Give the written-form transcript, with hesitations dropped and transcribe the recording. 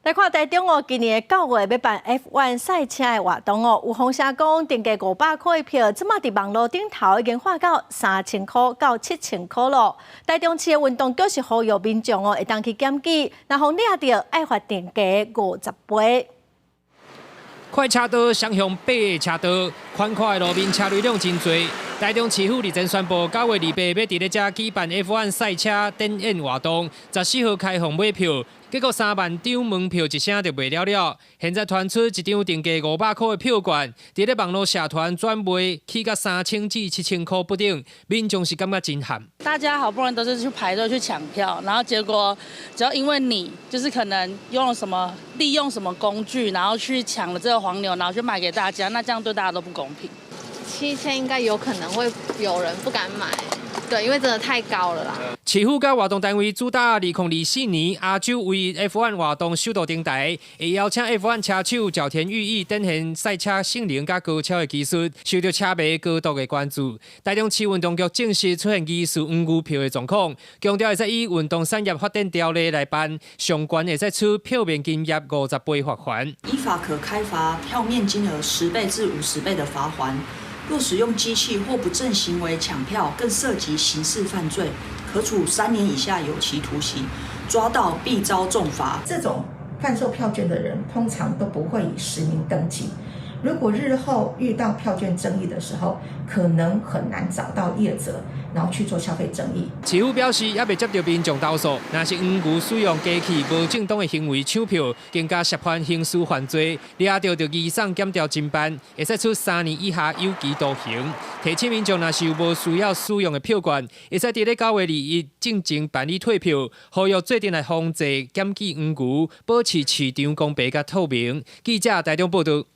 來看台中哦，今年9月欲辦 F1 賽車的活動哦，有風聲講定價500箍的票，這馬佇網路頂頭已經喊到3000箍到7000箍囉。台中市的運動局是呼籲民眾哦，會當去檢舉，若予掠著愛罰定價50倍。快車道雙向八車道，寬闊的路面車流量真濟。台中市府日前宣布，9月28欲佇咧遮舉辦 F1 賽車展演活動，14號開放買票，結果3萬張門票一聲就賣了了。現在傳出一張定價500箍的票券，佇咧網路社團轉賣，起到3000至7000箍不等，民眾是感覺真譀。大家好不容易都是去排隊去搶票，然後結果只要因為你就是可能用了什麼利用什麼工具，然後去搶了這個黃牛，然後去賣給大家，那這樣對大家都不公平。 7000應該有可能會有人不敢買，對，因為真的太高了啦。市府佮活動單位主打2024年亞洲唯一 F1 活動首度登台，會邀請 F1 車手角田裕毅展現賽車性能佮高超的技術，受到車迷高度的關注。台中市運動局證實出現疑似黃牛票的狀況，強調會使以運動產業發展條例來辦，上懸會使處票面金額50倍罰鍰。依法可開罰票面金額10倍至50倍的罰鍰。若使用機器或不正行為搶票，更涉及刑事犯罪，可處3年以下有期徒刑。抓到必遭重罰。這種販售票券的人，通常都不會以實名登記。如果日後遇到票券爭議的時候，可能很難找到業者，然後去做消費爭議。市府表示，猶未接到民眾投訴，若是黃牛使用機器無正當的行為搶票，更加涉犯刑事犯罪，掠著就移送檢調偵辦，會使處3年以下有期徒刑。提醒民眾，若是有無需要使用的票券，會使佇咧9月21進前辦理退票，呼籲做陣來防制檢舉黃牛，保持市場公平佮透明。記者台中報道。